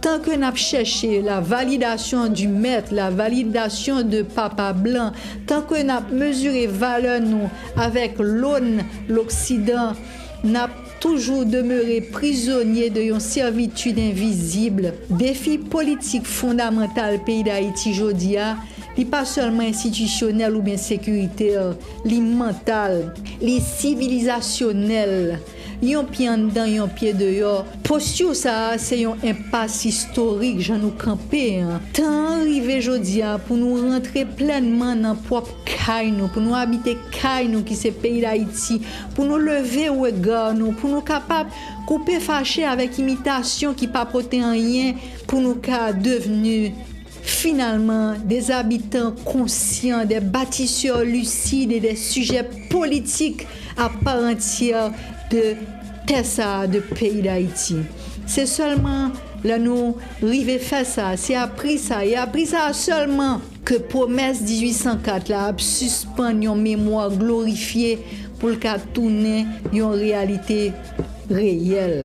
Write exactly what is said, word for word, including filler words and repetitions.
Tan ke n ap chèche la validasyon di mèt, la validasyon de papa blan, tan ke n ap mezire valè nou avèk lòn loksidan, n ap toujou demere prizonye de yon sèvitid envizib. Defi politik fondamantal peyi Dayiti jodi a, li pa sèlman enstitisyonèl oubyen sekiritè, li mantal, li sivilizasyonèl. Yon pye anndan, yon pye deyò. Posti sa a se yon enpas istorik jan nou kanpe an. Tan an rive jodi a pou nou rantre plènman nan pwòp kay nou, pou nou abite kay nou ki se peyi Dayiti, pou nou leve rega nou, pou nou kapab koupe fache avèk imitasyon ki pa pote anyen, pou nou ka devni finalman de zabitan konsyan, de batisè lisid e de sijè politik a pa antyè de tè sa a, de peyi Dayiti. Se sèlman lè nou rive fè sa, se a pri sa, e a pri sa a sèlman ke pwomès dizuit san kat la ap sispann yon memwa glorifye pou l ka tounen yon reyalite reyèl.